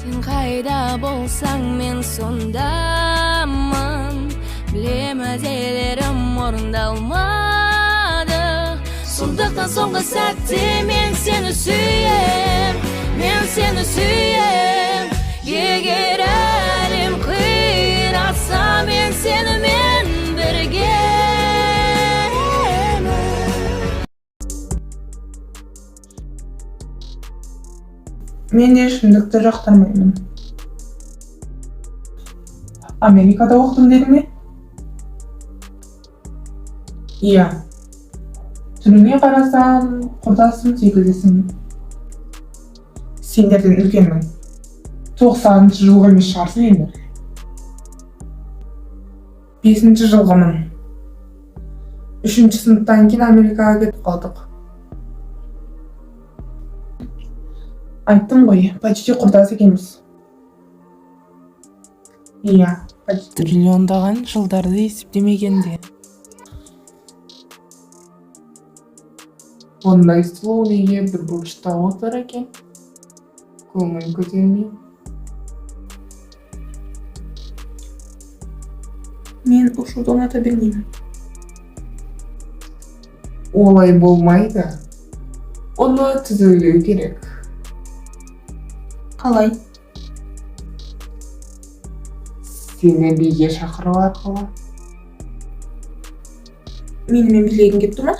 Сен қайда болсаң, мен сондамын. Білем, уәделерім орындалмады. Сондықтан соңғы сәтте мен сені сүйем, мен сені сүйем. Егер әлем қираса, мен сенімен біргемін. Мен де ішімдікті жақтырмаймын. Америкада оқыдым дедің ме? Иә. Түріңе қарасам, құрдасым секілдісің. Сендерден үлкенмін. 90-жылғы емес шығарсың енді. 5-жылғымын. Үшінші сыныптан кейін Америкаға кетіп қалдық. Айттым ғой, почти құрдас екенбіз. Иә, почти. Триллиондаған жылдарды есептемегенде. Ондай сұлу неге бір бұрышта отыр екен? Көңіл көтермей. Мен ұшуды ұната бермеймін. Олай болмайды. Оны түзулеу керек. Қалай? Сені биге шақыру арқылы. Менімен билегің кеп тұр ма?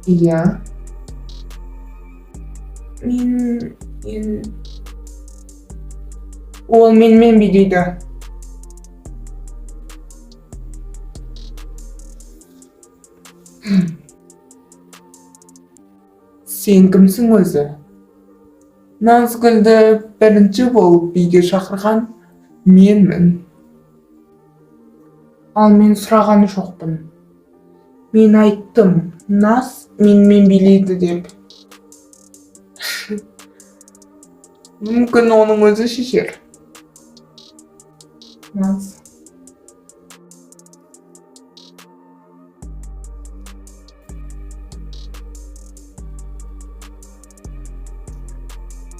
Иә. Мен Ол менімен билейді. Сен кімсің өзі? Назгүлді бірінші болып биге шақырған менмін. Ал мен сұраған жоқпын. Мен айттым, Наз менімен билейді деп. Мүмкін, оның өзі шешер. Наз.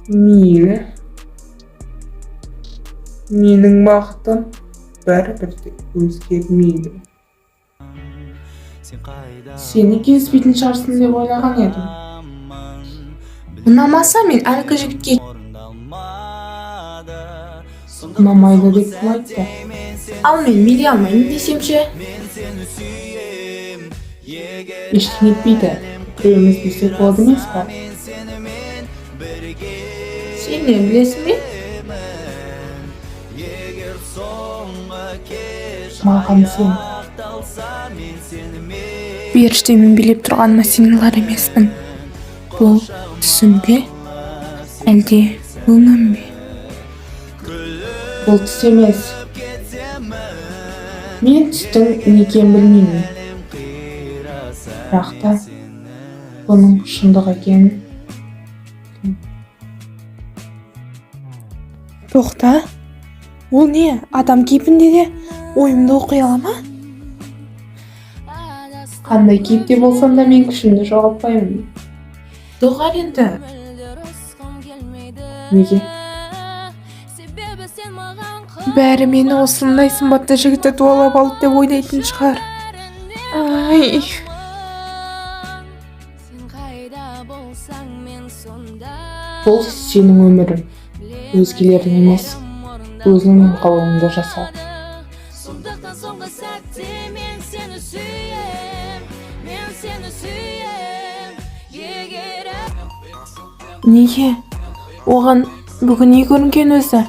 Мейлі. Менің бақытым бәрібір де өзгермейді. Сені келіспейтін шығарсың деп ойлаған едім. Ұнамаса, мен әлгі жігітке. Ұнамайды деп кім айтты? Ал мен билей алмаймын десем ше? Ештеңе етпейді. Біреуіміз билсек болады емес па? Сен не білесің бе? Маған сен. Періштемен билеп тұрғаныма сене алар емеспін. Бұл түсім бе, әлде өңім бе? Бұл түс емес. Мен түстің не екенін білмеймін. Бірақ та бұның шындық екенін Тоқта, ол не, адам кейпінде де ойымды оқи ала ма? Қандай кейіпте болсам да, мен күшімді жоғалтпаймын. Доғар енді. Неге? Бәрі мені осындай сымбатты жігітті дуалап алды деп ойлайтын шығар. Ай. Сен қайда болсаң, мен сонда. Бұл сенің өмірің. Өзгелердің емес. Өзіңнің қалауыңды жаса. Сондықтан соңғы сәтте мен сені сүйем, мен сені сүйем. Егер Неге оған бүгін не көрінген өзі?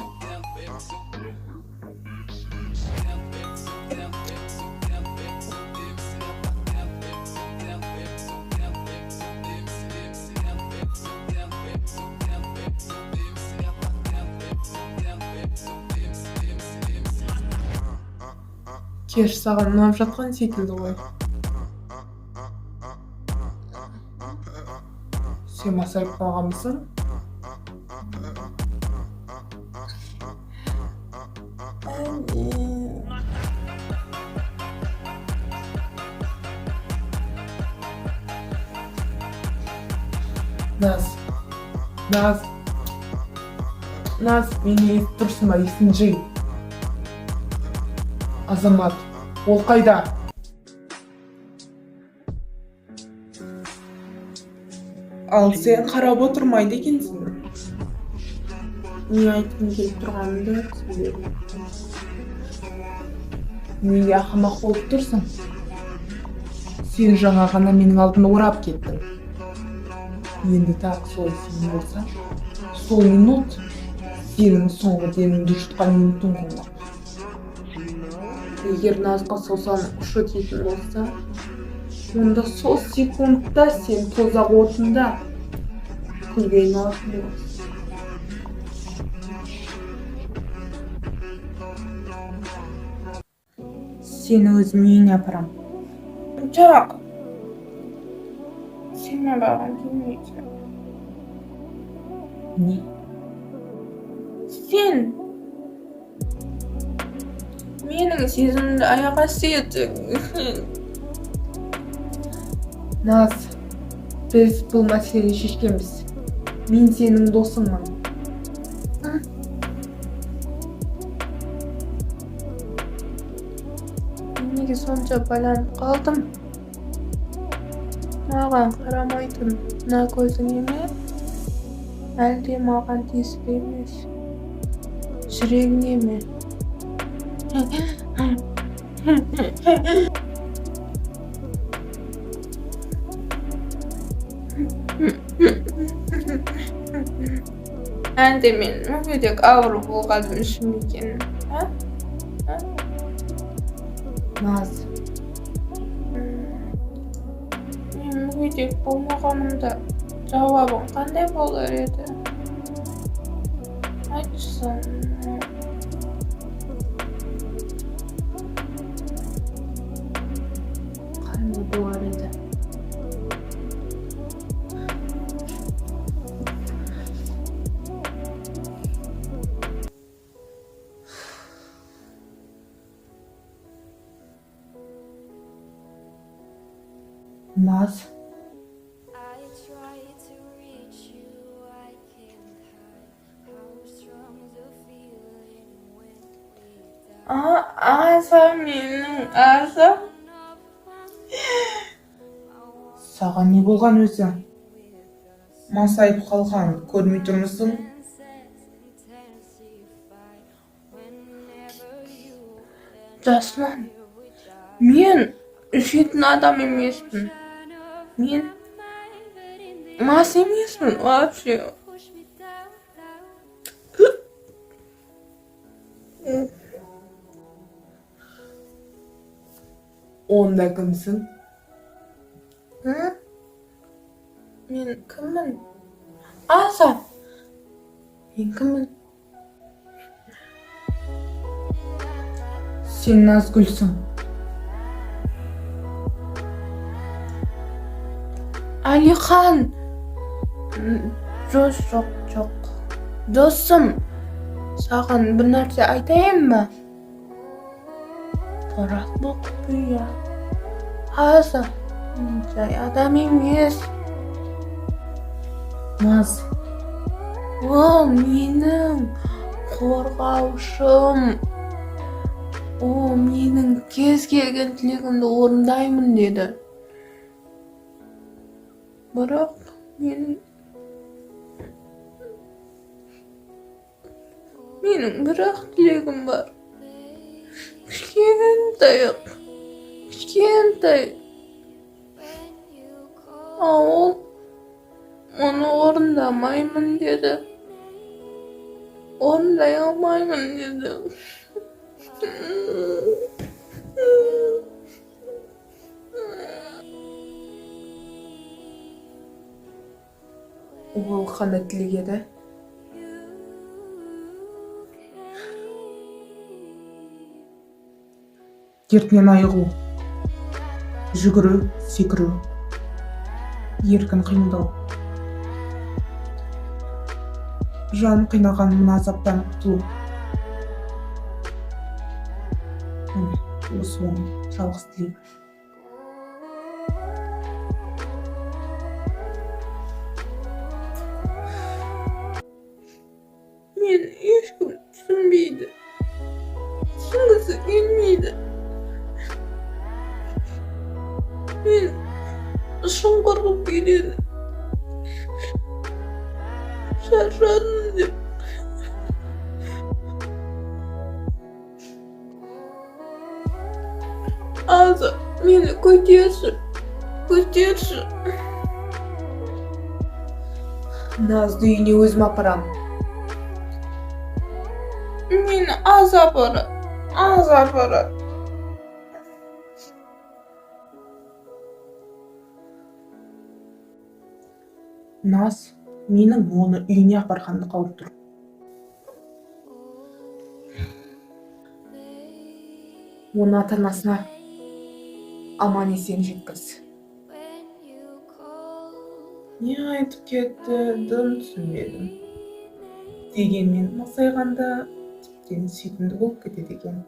Кеш саған ұнап жатқан секілді ғой. Сен масайып қалғанбысың? Наз. Наз. Наз, мені естіп тұрсың ба, есін жи. Азамат, ол қайда? Ал сен қарап отырмайды екенсің. Не айтқым келіп тұрғанымды түсінбедім. Неге ақымақ болып тұрсың? Сен жаңа ғана менің алдымды орап кеттің. Енді тағы солай істейтін болсаң, сол минут сенің соңғы деміңді жұтқан минутың болмақ. Егер Назға саусағының ұшы тиетін болса, онда сол секундта сен тозақ отында күлге айналатын боласың. Сені өзім үйіңе апарам. Жоқ. Сенімен барғым келмейді. Не? Сен менің сезімімді аяқ асты еттің. Наз, біз бұл мәселені шешкенбіз. Мен сенің досыңмын. Мен неге сонша байланып қалдым? Маған қарамайтын мына көзіңе ме? Әлде маған тиесілі емес жүрегіңе ме? Әлде мен мүгедек ауру болғаным үшін бе екен? А? Наз, Мен мүгедек болмағанымда жауабың қандай болар еді? Айтшы. Қандай болар еді? Наз, I try to reach you, I can't hide how strong the feeling when we die. А, Аса, менің Аса. Саған не болған өзі? Масайып қалған, көрмей тұрмысың? Жасұлан, мен ішетін адам емеспін. Мен мас емеспін вообще. Онда кімсің? М? Мен кіммін? Аса, мен кіммін? Сен Назгүлсің. Әлихан. Жоқ, жоқ, жоқ. Досым, саған бір нәрсе айтайын ба? Бірақ бұл құпия. Аса, мен жай адам емес. Наз, Ол менің қорғаушым. Ол менің кез келген тілегімді орындаймын деді. Бірақ менің бір-ақ тілегім бар. Кішкентай ақ, кішкентай. А ол оны орындамаймын деді. Орындай алмаймын деді. Ол қандай тілек еді? Дертінен айығу, жүгіру, секіру, еркін қимылдау, жанын қинаған мына азаптан құтылу. Міне, осы оның жалғыз тілегі. Мені ешкім түсінбейді. Түсінгісі келмейді. Мен ішім қырқып келеді. Шаршадым деп. Аза, мені көтерші. Көтерші. Назды үйіне өзім апарамын. Мені Аза апарады. Аза апарады. Наз менің оны үйіне апарғанымды қалап тұр. Оны ата-анасына аман есен жеткіз. Не айтып кетті, дым түсінбедім. Дегенмен масайғанда тіптен сүйкімді болып кетеді екен.